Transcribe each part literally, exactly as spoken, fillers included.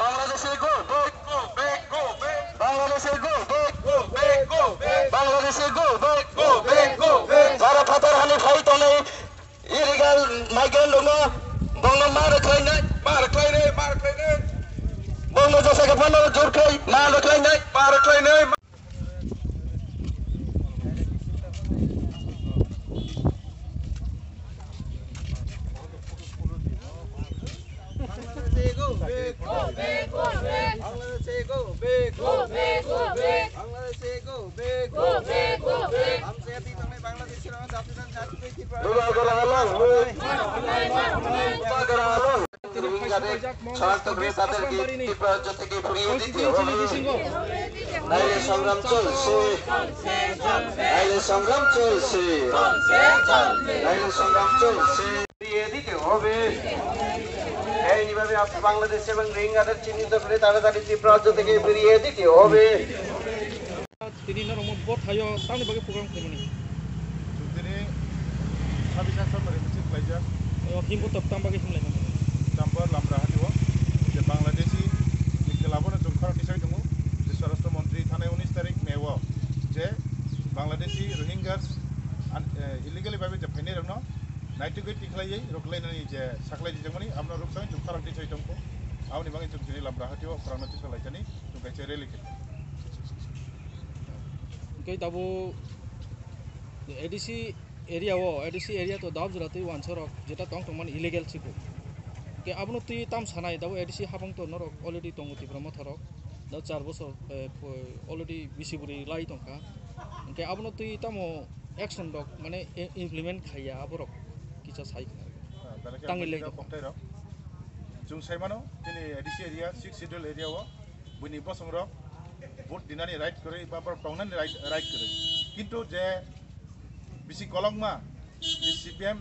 Bangladeshi go back, go back, go back. Bangladeshi go back, go back, go back. Bangladeshi go back, go back, go back. Bharat hatar hani phai tongnai illegal migrant rokno bongno ma rwkhlainai, ma rwkhlainai, ma rwkhlainai. Bongno jesa khe phano jor khai ma rwkhlainai, ma rwkhlainai. Rohingyaদের শনাক্তকৃত তাদেরকে ত্রিপুরা রাজ্য থেকে ফিরিয়ে দিতে হবে। নাইলে সংগ্রাম চলছে, নাইলে সংগ্রাম চলছে, নাইলে সংগ্রাম চলছে। ফিরিয়ে দিতে হবে। এইভাবে আপনি বাংলাদেশ এবং রোহিঙ্গাদের চিহ্নিত করে তাড়াতাড়ি ত্রিপুরা রাজ্য থেকে ফিরিয়ে দিতে হবে। Tini norok bo thaio tamni bagwi program khaimani. Tini sabisa samari meeting khlaijak. O himbo tok tam bagwi himlai mani. Chamber Lamra Hati o je Bangladeshi ni khela bono chwng khorang tisai tongo je Swarashtra Montri thanai unis tarik May o je Bangladeshi Rohingyas an, eh, illegally babe je phainai rokno naitugwi tikhlaiwi rwkhlainani je saklai dijakmani abono rwksani chwng khorang tisai tongkho. Aboni bagwi chwng tini Lamra Hati o khorangno tisalaijani chwng kaisa rally khe. Hingke tabuk A D C area o, A D C area to dap jora twi wansa rok jeta tong tongmani illegal siko. Hingke abono twi tam sanai tabuk A D C habang to norok already tongo Tipra Motha rok. Da char bosor, eh, po-, already bisi bwrwi lai tongkha. Hingke abono twi tamo action rok mane i-, implement khaiya aborok kisa sai kha. Ah, belai khe Tangwi lai tongkha. Kokthai rok. Chwng sai mano, chini A D C area, six schedule area o, buini bosong rok vote dinani right kwrwi, ba borok tongnani right, right kwrwi. Kintu je bisi kolokma, je C P M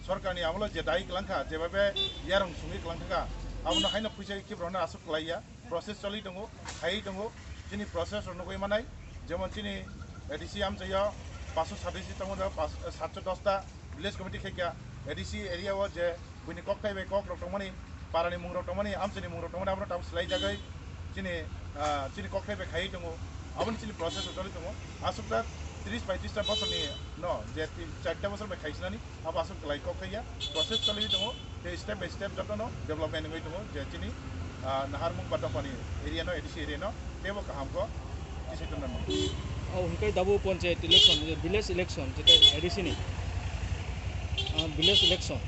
sorkarni amolo je dai kwlangkha, jebabe yarong sungwi kwlangkha, abono haino phuisa kiphilrokno aswk kwlaiya, process choli tongo, khaiwi tongo, chini process rok nugwi manai, jemon chini A D C amchaio paanch sho satais tongo, paanch, saat sho dos ta, village committee khe kya A D C area o je buini kok thai bai kok rok tongmani, para ni mung rok tongmani, amchai ni mung rok tongmani, abono tabuk swlai jagwi chini, ah, chini kok thai bai khaiwi tongo, aboni chini process rok choli tongo. Aswk ta tris paitris ta bosor ni no je tin, char ta bosor bai khaisinani, abo aswk kwlai kok thai ya, process choli tongo. Tei step by step jotono development wngwi tongo je chini, ah, naharmung ba dophani area no, A D C area no teibo kaham khe tisai tongna nango. O hwnkhe tabuk panchayat election, village election, jeta A D C ni, ah, village election.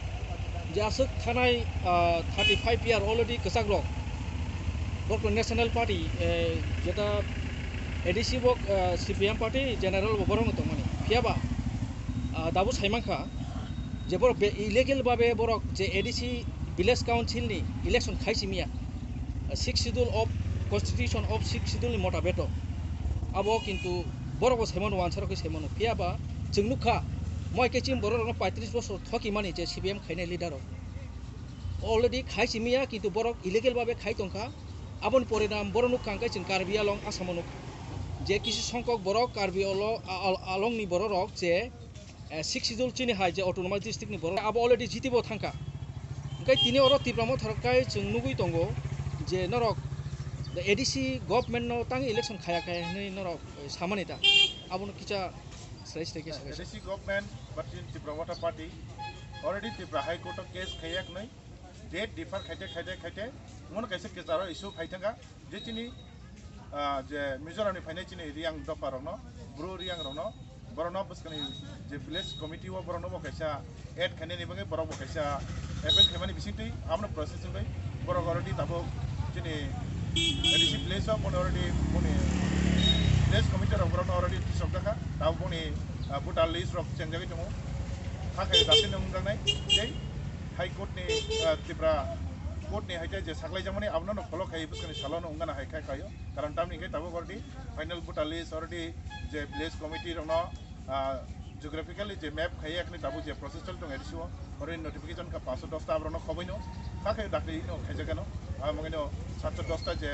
Je aswk thanai, ah, thirty five year already kwchak rok. Borok national party, eh, jeta A D C bo, ah, C P M party general bo borok no tongmani. Phiya ba, ah, tabuk sai mankha, je borok be illegal babe borok je A D C village council ni election khai simi ya, sixth schedule of constitution of sixth schedule ni motabeto abo kintu borok bo saimano wansarok khe saimano phiya ba chwng nukha moi khe chini borok rokno paitris bosor thoki mani je C P M khainai leader rok already khai simi ya kintu borok illegal babe khai tongkha aboni porinam borok nukha hwnkhe chwng Karbi Anglong Assam o nukha je kisu songkok borok Karbi Anglong, a-, a-, Anglong ni borok rok je eh, sixth schedule chini hai je autonomous district ni borok abo already G T bo thangkha. Hingke tini oro Tipra Motha rok kai chwng nugui tongo je norok the A D C government no tang election khaya khaya hinui norok, eh, samani ta abono kicha srai srai khe sabai. A D C government but in Tipra Motha party already Tipra High Court o case khaya khnui date defer khaite khaite khaite mono kaisa kicharo issue phai thangkha. Je chini, ah, je Mizoram ni phainai chini Riyang dopha rokno, Bru Riyang rokno, borokno bwskangni je village committee o borokno bo kaisa add khainani bagwi borok bo kaisa appeal khaimani bisingtwi abono process wngwi borok already tabuk chini A D C village o bono already boni village committee rok borokno already tisok jakha tabuk boni, ah, voter list rok chengjagwi tongo. Hakhe dasin wngjaknai tei High Court ni, ah, Tripura Court ni hai khe je saklaijakmani abono no follow khai bwskangni salo no wngana hai khai khaio. Karon tamni hwnkhe tabuk already final voter list already je village committee rokno, ah, geographically je map khaiya khwlai tabuk je process choli tongo A D C o already notification kha paanch sho dos ta aborokno khobaino kha khe dakti no khaijakgano. Amo hwnkhe no saat sho dos ta je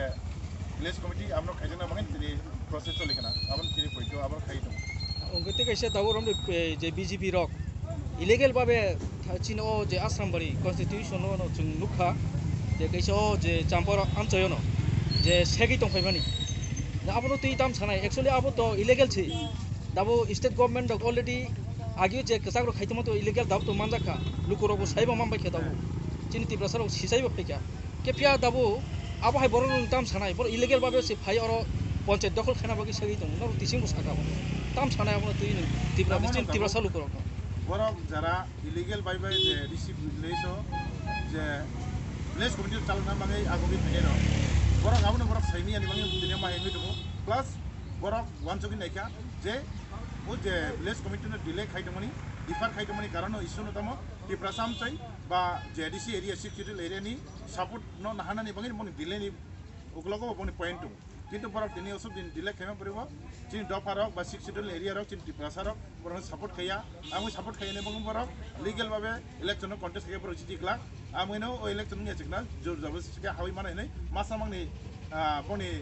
village committee abono khaijakna bagwi tini process choli khna aboni tini poito aboro khai tongo. Hwnkhe tei kaisa tabuk romni, eh, je B J P rok illegal babe tha-, chini o je Asrambari constitution o no chwng nukha. Kaisa o je Champar amchaio no je segwi tong phaimani. Da abono twi tam sanai. Actually abo to illegal si. Dabo state government rok already agio je kwchak rok khaitongma to illegal dabo to manjak kha. Luku rok bo saibo man bai kha dabo. Chini Tiprasa rok sisaibo phai kha. Kepia dabo abo hai borok rok tam sanai. Boro illegal babe se phai oro panchayat dokhol khaina bagwi segwi tongo. Norok tising bo saka bo. Tam sanai abono twi ni Tipra, Tiprasa luku rok no. Borok jara illegal bai bai je receive village o je village committee chalokna bagwi agogwi phainai rok. Borok abono borok saimiyani bagwi tini ma hengwi tongo. Plus borok wansugwi naikha je o je village committee no delay khai tongmani, defer khai tongmani karon no issue no tamo Tiprasa amchai ba je A D C area, Sixth Schedule area ni support no nahanani bagwi boni delay ni uklogo boni point tongo. Kintu borok tini osuk din delay khaima poribo, chini dopha rok ba Sixth Schedule area rok, chini Tiprasa rok borok support khaiya, amui support khaiya ni bangma borok legal babe election no contest khaiya borok chiti glak, amui no o election ni chikna jor jabardasti khe hawi mano hinui masa mangni, ah, boni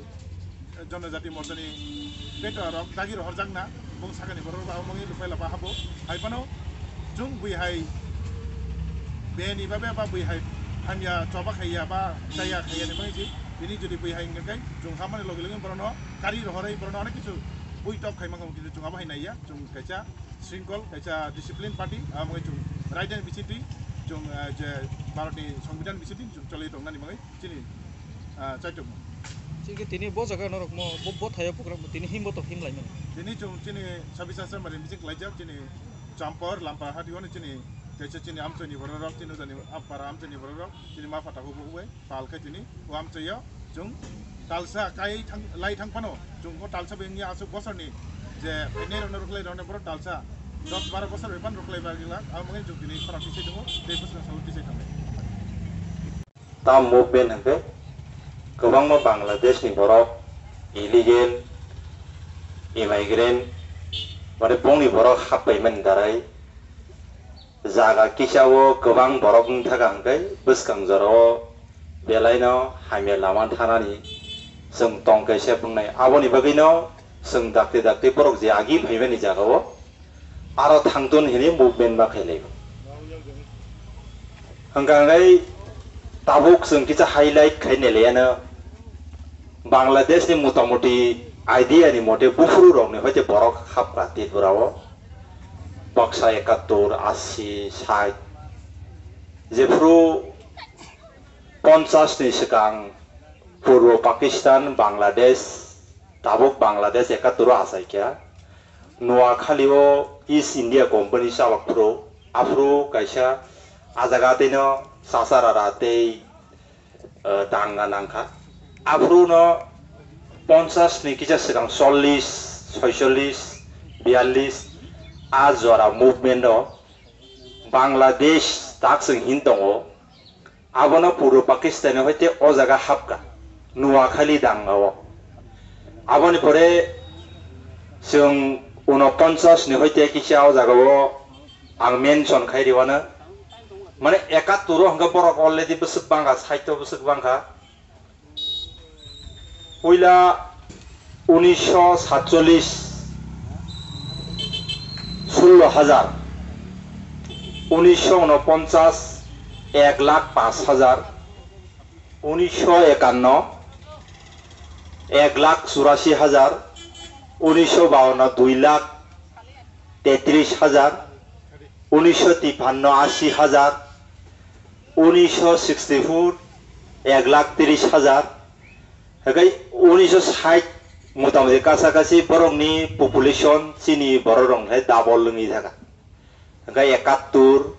Jonojati Morcha ni peto rok dagi rohor jakna. Bong sakani borok rok abo mangwi lupai laba habo. Hai phano chwng bui hai beni ba beba bui hai hamya choba khaiya ba chaya khaiya ni mangwi si bini jodi bui hai wngkha khe chwng hamani logi logi borokno kari rohorwi borokno onek kisu bui tok khai mangkha, kintu chwng abo hai naiya. Chwng kaisa shringkhol, kaisa discipline party, abo mangwi chwng raidani bisingtwi chwng, eh, je Bharatni Songbidan bisingtwi chwng cholwi tongnani mangwi chini, ah, chaitokma. Chini tini bo jaga norok mo bo, bo thaio program tini himbo to him laimani. Tini chwng chini sabisa samari meeting khlaijak chini Champar Lampar hati ono chini kaisa chini amchaini borok rok chini ujani ampara amchaini borok rok chini ma phatako bo ubai pal khai tini o amchaio chwng talsa kai thang lai thang phano chwng o talsa bai wngya aswk bosorni je phainai rokno rwkhlai rokno borok talsa dos baro bosor bai phano rwkhlai bai glak abo mangwi chwng tini khorang tisai tongo tei bwswk salo tisai thangnai. Tam movement hwnkhe kwbangma Bangladesh ni borok illegal immigrant, mane bongni borok hap paimani darai jaga kisa o kwbang borok wng thaka hwnkhe bwskang jora o belai no hamya lama thanani chwng tong kaisa bwngnai. Aboni bagwi no chwng dakti dakti borok je agi phaimani jaga o aro thangtun hini movement ma khailai. Hwnkha hwnkhe tabuk chwng kisa highlight khai nailaiano Bangladesh ni motamuti idea ni mote buphuru rok ni hoite borok hapkha Tripura o baksa ekattor, asi, sait, jephuru ponchas ni swkang Purbo Pakistan, Bangladesh, tabuk Bangladesh ekattor o achaikha. Noakhali o East India Company chalok phuru, aphuru kaisa a jaga tei no Chacharara tei, eh, danga nangkha. Aphuru no ponchas ni kisa swkang chollish, soicholish, biyallish a jora movement o Bangladesh tak chwng hin tongo. Abono Purbo Pakistan hoite o jaga hapkha, Noakhali danga o. Aboni pore chwng unoponchas ni hoite kisa o jaga o ang mention khai riwano. Mane ekattor o hwnkhe borok already bwswk bangkha, sait o bwswk bangkha. Puila unisho satcholish sullo hajar, unisho unoponchas ek lakh panch hajar, unisho ekanno ek lakh churashi hajar, unisho bawanno dui lakh tetris hajar, unisho tipanno ashi hajar, unisho sixty four ek lakh tris hajar, hwnkhe unisho sait motamuti kasa kasi borokni population chini borok rok hai double wngwi thaka. Hwnkhe ekattor,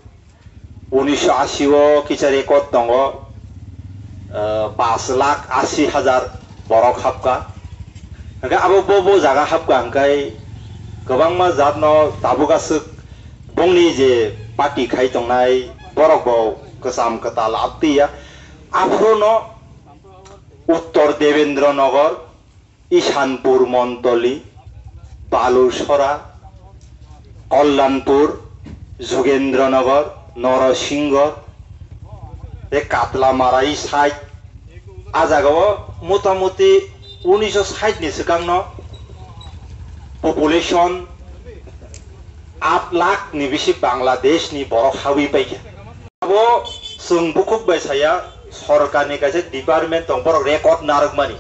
unisho ashi o kisa record tongo, ah, panch lakh ashi hajar borok hapkha. Hwnkhe abo bo, bo jaga hapkha hwnkhe kwbangma jatno tabuk aswk bongni je party khai tongnai borok bo kwcham kwtal aptwi ya. Aphuru no Uttor Debendra Nagar, Ishanpur Montoli, Balusora, Kalyanpur, Jugendranagar, Norosingho, tei Katlamara side. A jagao motamuti unisho sait ni swkangno population aat lakh ni bisi Bangladesh ni borok hawi paikha. Abo chwng bukhuk bai saya, sorkarni kaisa department tong, borok record narwkmani.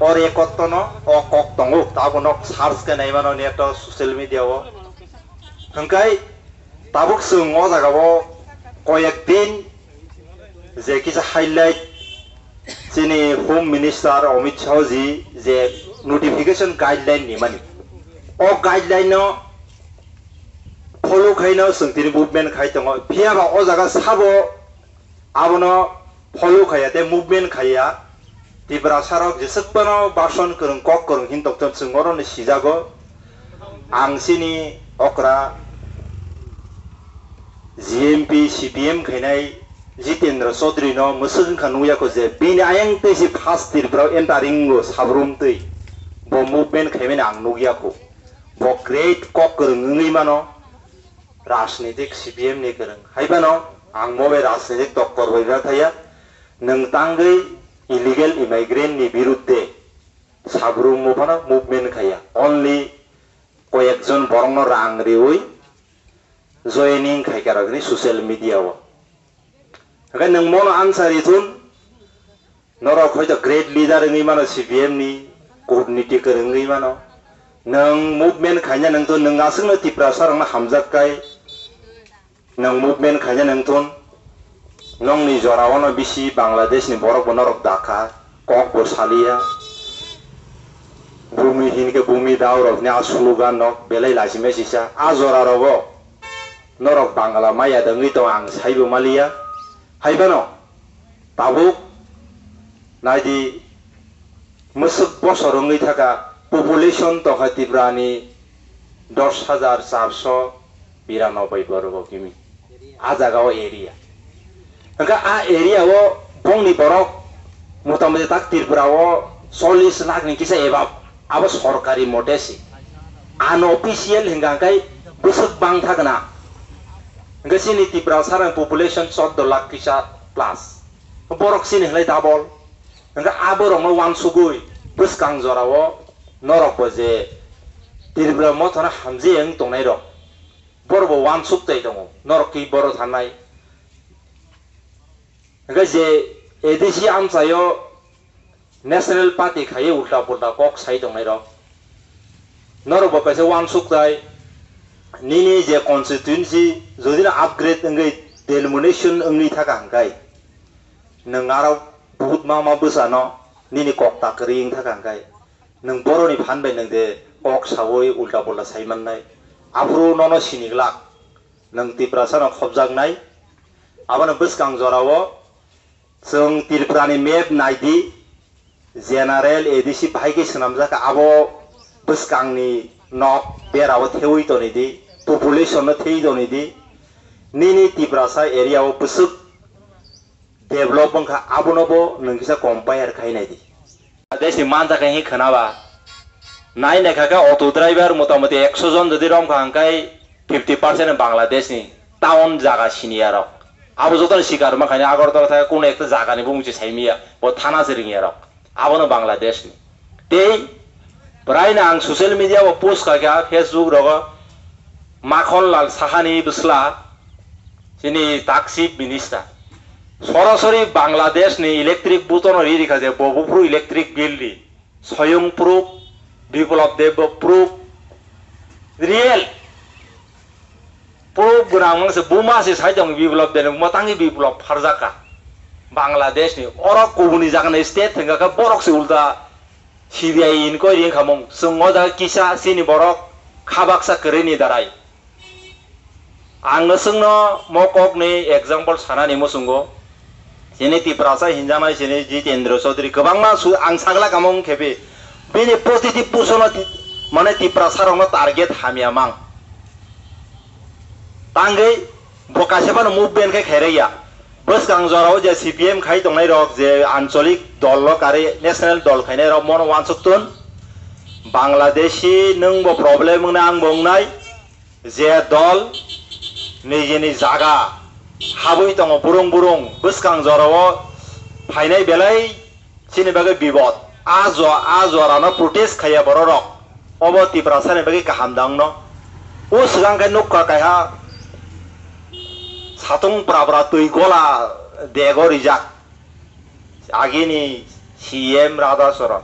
O record tono o kok tongo, tabuk nok search khe naimano net o, social media o. Hwnkhe tabuk chwng o jaga o koyek din je kisa highlight chini Home Minister Amit Shah ji je notification guideline nimani. O guideline no follow khaino chwng tini movement khai tongo. Phiya ba o jaga sabo abono follow khaiya tei movement khaiya. Tiprasa rok jeswk phano bason kwrwng kok kwrwng hin tokton chwng oro ni sijago. Ang chini okra G M P C P M khainai Jitendra Chaudhary no mwswk wngkha nukya kho je bini ayang tei si first Tripura o entering o sabrum twi bo movement khaimani ang nukya kho. Bo great kok kwrwng wngwi mano, rajnitik C P M ni kwrwng. Hai phano ang bo bai rajnitik tokkor bai ma thaya. Nwng tangwi illegal immigrant ni birudde sabrum mo phano movement khaiya. Only koyekjon borokno rang riwi joining khaikha rok ni social media o. Hwnkhe nwng mono answer ri thun, norok hoito great leader wngwi mano C P M ni, kurniti kwrwng wngwi mano. Nwng movement khaina nwng thun, nwng aswkno Tiprasa rokno hamjak kai nwng movement khaina nwng thun. Nokni jora o no bisi Bangladesh ni borok bo norok dakha, kok bo saliya. Bumi hinkhe bumi dao rok ni a slogan rok belai lachimai sisa. A jora rogo norok Bangla maya dangwi tong ang saibo maliya. Hai phano tabuk naidi mwswk bosor wngwi thaka population tongkha Tripura ni dos hajar charso biranobai borok kimi. A jaga o area. Hwnkhe a area o bongni borok motamoti tak Tripura o chollish lakh ni kisa ebab. Abo sorkari mote si. Unofficial hwnkha hwnkhe bwswk bang thakna. Hwnkhe chini Tiprasa rang population chordo lakh kisa plus. Borok chini hwlai double. Hwnkhe aborokno uansugwi bwskang jorao norokbo je Tripura mothano hamjeyeng tongnairok, borokbo uansuk tei tongo, norok twi borok thanai. Hwnkhe je A D C amchaio National Party khaiwi ulta pulta kok sai tongnairok, norokbo kaisa uansuk tai, nini je constituency jodi no upgrade wngwi delimitation wngwi thaka hwnkhe, nwng aro vote ma ma bwsano nini kok ta kwrwi wng thaka hwnkhe, nwng boroni phan bai nwng de kok sawi ulta pulta sai mannai. Aphuru nono sini glak, nwng Tiprasano khopjaknai. Abono bwskang jorao chwng Tripurani map naidi, general A D C bahai khe swnamjak, abo bwskangni nok berao thewi tonidi, population no thewi tonidi, nini Tiprasa area o bwswk develop wngkha, abono bo nwng kisa compare khai naidi. Desi manjak khe khwnaba. Nai naikha khe auto driver motamoti ekso jon jodi romkha hwnkhe fifty percent Bangladesh ni town jaga siniya rok. Abo jotono sikar mankha ni Agartala thai kunu ekta jaga ni bumung se saimiya, bo thana se ringya rok. Abono Bangladesh ni. Tei prai na ang social media o post kha kha Facebook rogo Makhon Lal Saha ni bwsla chini tak chief minister. Sorasori Bangladesh ni electric butono ri rikha je bo buphuru electric bill ri. Soyung proof, Biplab Deb proof, real proof gwnang mangse buma se sai tong Biplab Deb, buma tangi Biplab pharjaka Bangladesh ni. Oro kubuni jaga ni state thengka khe borok se ulta C B I inquiry wngkha mung. Chwng o jaga kisa chini borok khabaksa kwrwi ni darai. Ang nwswngno mo kokni example sanani muchungo. Chini Tiprasa hinjaknai chini Jitendra Chaudhary kwbangma su-, ang sagla kamung khebi bini positive pusono ti-, mane Tiprasa rokno target hamya mang. Tangwi bo kaisa phano movement khe khairaiya. Bwskang jorao je C P M khai tongnai rok, je ancholik dol lo kari national dol khainai rok mono uansuk tun. Bangladeshi nwng bo problem wngnai, ang bo wngnai. Je dol nijini jaga habwi tongo burung burung, bwskang jorao phainai belai chini bagwi bibot. A jo-, a jorano protest khaiya bororok. Obo Tiprasani bagwi kaham da wngno. O swkang khe nukha kaiha satung pra pra twi gola dego rijak. Agini C M Radha Charan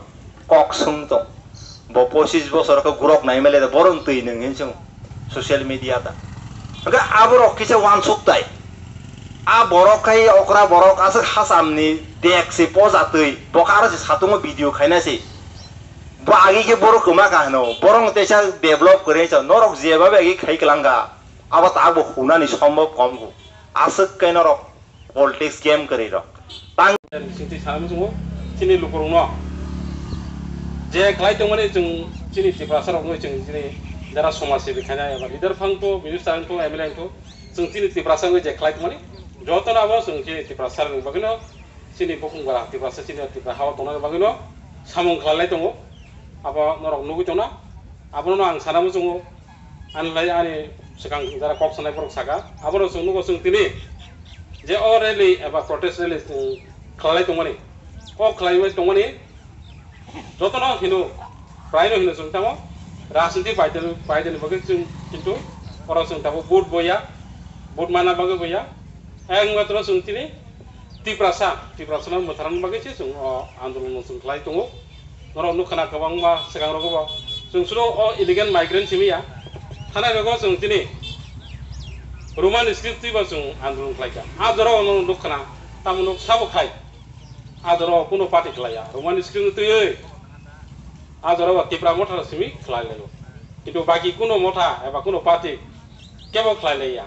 kok swng tong. Bo pochis bosor khe gurok nai mele de, boron twi nwng hin swng social media ta. Hwnkhe aborok kisa wansuk tai. A borok khai okra borok aswk hasamni dek se poja twi. Bo khe aro se satungo video khaina se. Bo agi khe borok kwma ka hwno. Borok teisa develop kwrwi sa. Norok jeba bai agi khai kwlangkha. Abo ta bo hunani sombhob kom kho. Aswk khe norok politics game kwrwi rok. Tang Singti sana muchungo chini lukurokno je khlai tongmani chwng chini Tiprasa rokno chwng chini jara somaj sebi khaina eba leader phang to, minister phang to, M L A phang to, chwng chini Tiprasa wngwi je khlai tongmani jotono abo chwng chini Tiprasa rokni bagwino chini bukung bara Tiprasa chini Tipra hao tongnani bagwino samung khlailai tongo. Abo norok nugwi tongna, abono ang sana muchungo. Ani lai ani swkang jara kok sanai borok saka, abono chwng nugo chwng tini je o rally eba protest rally chwng khlai tongmani, o khlaiwi tongmani jotono hino, praino hino chwng tamo rajniti paidani, paidani bagwi chwng kintu oro chwng tamo vote boya, vote mana bagwi boya, ayang matro chwng tini Tiprasa, Tiprasano mwtharna bagwi se chwng o andolon chwng khlai tongo. Norok nukha na kwbangma swkang rogo bo. Chwng suro o illegal migrant simi ya. Thanai rogo chwng tini Roman script twi bo chwng andolon khlai kha. A jora o norok nukha na, tamo nuk sabo khai. A jora o kuno party khlai ya. Roman script twi oi. A jora o Tipra motha simi khlai laio. Kintu baki kuno motha eba kuno party kebo khlai lai ya.